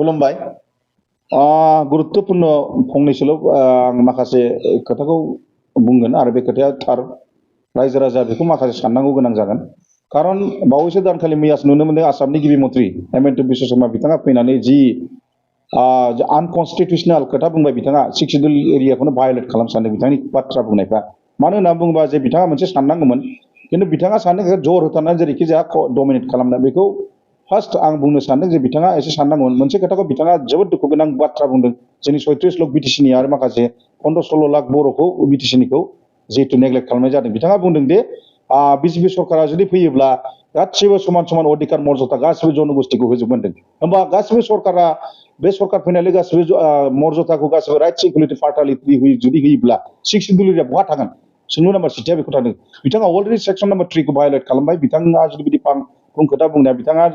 खुलुमबाय गुरुत्वपूर्ण फंनैसोल' आं माखासे खोथाखौ बुंगोन आरो बे खोथाया थार रायजो राजा बेखौ माखासे साननांगौ गोनां जागोन खारन बावैसो दानखालि मैयासो नुनो मोनदों आसामनि गिबि मन्थ्रि हेमन्त बिश्व शर्मा बिथाङा फैनानै जि आनकनस्टिटिउसनेल खोथा बुंबाय बिथाङा 6 शिड्युल एरियाखौनो भायलेट खालामनो सानदों बिथांनि बाथ्रा बुंनायफ्रा मानो होनना बुङोबा जे बिथाङा मोनसे साननांगौमोन खिन्थु बिथाङा सानदों जर होथारनानै जेरैखि जाया डमिनेट खालामना बेखौ फार्स्ट आं बुंनो सानदों जे बिथाङा एसे साननांगौमोन मोनसे खोथाखौ बिथाङा जोबोद दुखु गोनां बाथ्रा बुंदों जोंनि 37 लाख बिटिसिनि आरो माखासे 15-16 लाख बर'खौ बिटिसिनिखौ जिहेतु नेग्लेक्ट खालामनाय जादों बिथाङा बुंदों दे बिजेपि सरकारा जुदि फैयोब्ला गासिबो समान समान अधिकार मर्यादा गासिबो जनगोष्ठीखौ होजोबगोन होनदों होमबा गासिबो सरकारा बे सरकार फैनानै गासिबो मर्यादाखौ गासिबो राइट्स इकुवेलिटि पार्टियालिटि जुदि होयोब्ला 6 शिड्युल एरिया बहा थागोन सोंलु नाम्बार सिटिया बेखौ थादों बिथाङा अलरेडि सेक्सन नाम्बार 3 खौ भायलेट खालामबाय बिथाङा जुदि बिदि बुं खोथा बुंनाया बिथाङा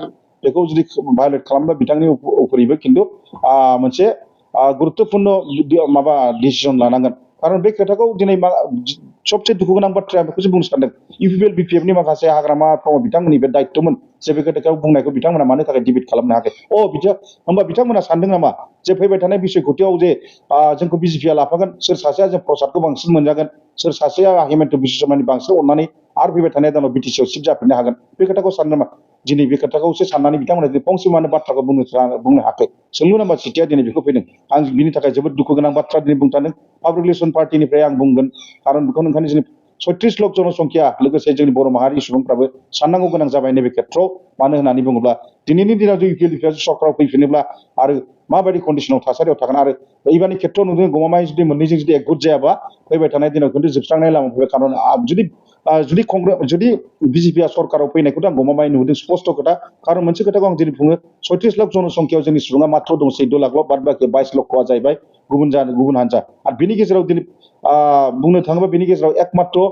बेखौ जुदि भायलेट खालामबा बिथांनि उपरिबो खिन्थु मोनसे गुरुत्वपूर्ण माबा डिसिजन लानांगोन खारन बे खोथाखौ दिनै सबसे दुखु गोनां बाथ्राया बेखौसो बुंनो सानदों इउपिपिएल बिपिएफनि माखासे हाग्रामाफ्राव बिथांमोननि बे दायित्वमोन जे बे खोथाखौ बुंनायखौ बिथांमोना मानो थाखाय डिबेट खालामनो हायाखै बिदि होमबा बिथांमोना सानदों नामा जे फैबाय थानाय बिसायख'थियाव जे जोंखौ बिजेपिआ लाफागोन सोर सासेया जों प्रसादखौ बांसिन मोनजागोन सोर सासेया हेमन्त बिश्व शर्मानि बांसिन अननानै आरो फैबाय थानाय दानाव बिटिसिआव सिट जाफिननो हागोन बे खोथाखौ सानो नामा दिनै बे खोथाखौसो साननानै बिथांमोना फंसे मानो बाथ्राखौ बुंनो हायाखै सोंलु नाम्बार सिटिया दिनै बेखौ फैदों आं बिनि थाखाय जोबोद दुखु गोनां बाथ्रा दिनै बुंनो सानदों पाब्लिक रिलेसन पार्टिनिफ्राय आं बुंगोन खारन बेखौ नोंखानि जोंनि 36 लाख जनसंख्या लोगोसे जोंनि बर' माहारि सुबुंफ्राबो साननांगौ गोनां जाबाय नैबे खेत्रआव मानो होननानै बुङोब्ला दिनैनि दिनाव इउपिपिएल सरकाराव फैफिनोब्ला आरो माबायदि कन्डिशनाव थासारियाव थागोन आरो एबारनि खेत्रआव नुदों गमामायै जुदि मोननैजों जुदि एकगुट जायाबा फैबाय थानाय दिनाव खिन्थु जोबस्रांनाय लामा फैबाय खारन जुदि बिजेपिआ सरकाराव फैनायखौथ' आं गमामायै नुदों स्पस्ट खोथा खारन मोनसे खोथाखौ आं दिनै बुङो 36 लाख जनसंख्यायाव जोंनि सुबुङा मात्र दं 14 लाख बाद बाखि 22 लाखआ जाहैबाय गुबुन हान्जा आरो बेनि गेजेराव दिनै बुंनो थाङोबा बेनि गेजेराव एकमात्र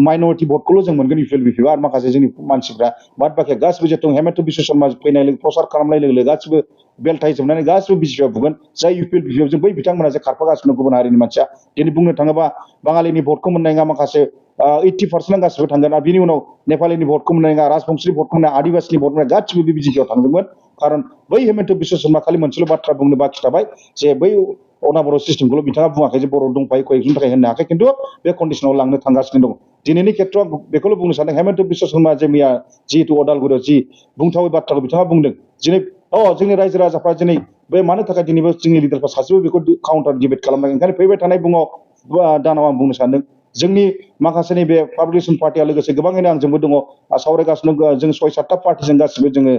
माइनरिटि भटखौल' जों मोनगोन इउपिएल बिपिएफ आरो माखासे जोंनि मानसिफ्रा बाद बाखि गासिबो जिहेतु हेमन्त बिश्व शर्मा फैनाय लोगो प्रसार खालामनाय लोगो गासिबो बेलथायजोबनानै गासिबो बिजेपिआ बुगोन जाय इउपिएल बिपिएफ जों बै बिथांमोना जे खारफागासिनो गुबुन हारिनि मानसिया दिनै बुंनो थाङोबा बाङालिनि भटखौ मोननाय नङा माखासे 80% गासिबो थांगोन आरो बिनि उनाव नेपालिनि भटखौ मोननाय नङा राजबंशीनि भटखौ मोननाय आदिबासिनि भट मोननाय गासिबो बे बिजेपिआव थांदोंमोन खारन बै हेमन्त बिश्व शर्मा खालि मोनसेल' बाथ्रा बुंनो बाखि थाबाय जे बै अनाबर सिस्टेमखौल' बिथाङा बुङाखै जे बर' दंफायो कयेकजननि थाखाय होनो हायाखै खिन्थु बे कन्डिशनाव लांनो थांगासिनो दं दिनैनि खेत्रआव बेखौल' बुंनो सानदों हेमन्त बिश्व शर्मा जे मैया जिहेतु अदालगुरियाव जि बुंथावै बाथ्राखौ बिथाङा बुंदों दिनै जोंनि रायजो राजाफ्रा दिनै बे मानो थाखाय दिनैबो जोंनि लिडारफ्रा सासेबो बेखौ काउन्टार डिबेट खालामनांगोन ओंखायनो फैबाय थानाय दानाव आं बुंनो सानदों जोंनि माखासे नैबे पाब्लिक रिलेसन पार्टिया लोगोसे गोबाङैनो आंजोंबो दङ सावरायगासिनो जों 6-7टा पार्टिजों गासिबो जोङो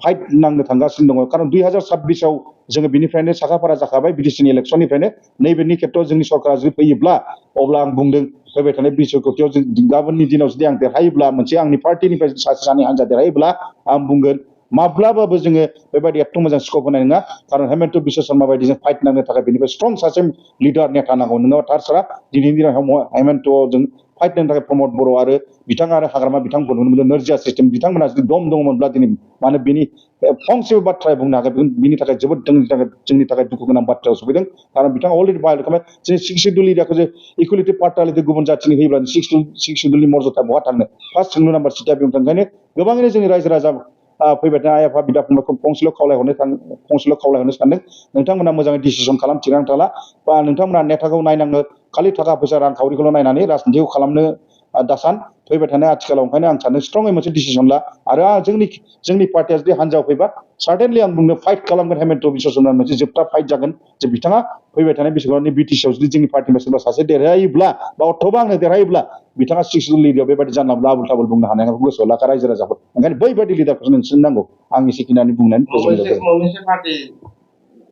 फाइट नांनो थांगासिनो दङ खारन 2026आव जोङो बिनिफ्रायनो साखाफारा जाखाबाय बिटिसिनि इलेक्सननिफ्रायनो नैबेनि खेत्रआव जोंनि सरकारा जुदि फैयोब्ला अब्ला आं बुंदों फैबाय थानाय बिसायख'थियाव जों गाबोननि दिनाव जुदि आं देरहायोब्ला मोनसे आंनि पार्टिनिफ्राय सासे सानै हान्जा देरहायोब्ला आं बुंगोन माब्लाबाबो जोङो बेबायदि एथ' मोजां स्कप होनाय नङा खारन हेमन्त बिश्व शर्मा बायदि जों फाइट नांनो थाखाय बेनिफ्राय स्ट्रं सासे लिडार नेता नांगौ नङाबा थारसारा दिनैनि दिनाव हेमन्त जों फाइट नांनो थाखाय प्रमद बर' आरो बिथाङा आरो हाग्रामा बिथांखौ नुनो मोनदों नोरजिया सिस्टेम बिथांमोना जुदि दम दङमोनब्ला दिनै मानो बिनि फंसेबो बाथ्राया बुंनो हागोन बिनि थाखाय जोबोद जोंनि थाखाय दुखु गोनां बाथ्रायाव सफैदों खारन बिथाङा अलरेडि भायलेट खालामबाय जों 6 शिड्युल एरियाखौ जे इकुवेलिटि पार्टियालिटि गुबुन जाथिनि होयोब्ला 6 शिड्युलनि मर्यादा बहा थांनो फार्स्ट सोंलु नाम्बार सिटिया बेयाव ओंखायनो गोबाङैनो जोंनि रायजो राजा फैबाय थानाय आइ आफा बिदा फंबायखौ फंसेल' खावलायहरनो सानदों नोंथांमोना मोजाङै डिसिसन खालाम थिरांथा बा नोंथांमोना नेताखौ नायनाङो खालि थाखा फैसा रांखावरिखौल' नायनानै राजनितिखौ खालामनो दासान फैबाय थानाय आथिखालाव ओंखायनो आं सानो स्ट्रङै मोनसे डिसिसन ला आरो जोंनि पार्टिया जुदि हान्जायाव फैबा सार्टेनलि आं बुंनो फाइट खालामगोन हेमन्त बिश्व शर्मा मोनसे जोबथा फाइट जागोन जे बिथाङा फैबाय थानाय बिसायख'थिनि बिटिसिआव जुदि जोंनि पार्टिनिफ्राय सोरबा सासे देरहायोब्ला बा अथ'बा आंनो देरहायोब्ला बिथाङा 6 शिड्युल एरियायाव बेबायदि जानला मोनला आबुल थाबुल बुंनो हानायखौ गोसोआव लाखा रायजो राजाफोर ओंखायनो बैबायदि लिडारखौसो नोंसोरनो नांगौ आं एसेखिनियानो बुंनानै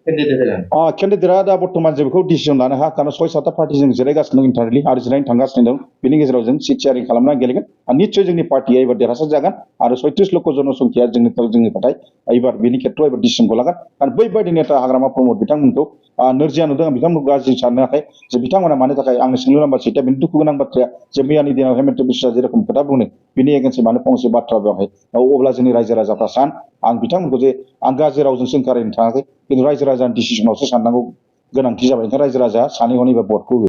केन्डिडेटआ दा बर्तमान जों बेखौ डिसिसन लानो हाया खारन 6-7टा पार्टि जों जिरायगासिनो दं इन्टारनेटलि आरो जिरायनो थांगासिनो दं बेनि गेजेराव जों सिट शेयारिं खालामनानै गेलेगोन आरो निश्चय जोंनि पार्टिया एबार देरहासार जागोन आरो 36 लाख जनसंख्या जोंनि थाखाय एबार बेनि खेत्रआव एबार डिसिसनखौ लागोन आरो बैबायदि नेता हाग्रामा प्रमद बिथांमोनखौ नोरजिया नुदों आं बिथांमोनखौ गाज्रि सानाखै जे बिथांमोना मानो थाखाय आंनि सोंलु नाम्बार सिटिया बेनि दुखु गोनां बाथ्राया जे मैयानि दिनाव हेमन्त बिश्वआ जेरखम खोथा बुंदों बिनि एगेन्स्टै मानो फंसे बाथ्रा बुङाखै अब्ला जोंनि रायजो राजाफ्रा आं बिथांमोनखौ जे आं गाज्रि रावजों सोंखारिनो थाङाखै खिन्थु रायजो राजानि डिसिसनावसो साननांगौ गोनांथि जाबाय ओंखायनो रायजो राजा सानै हनै भटखौ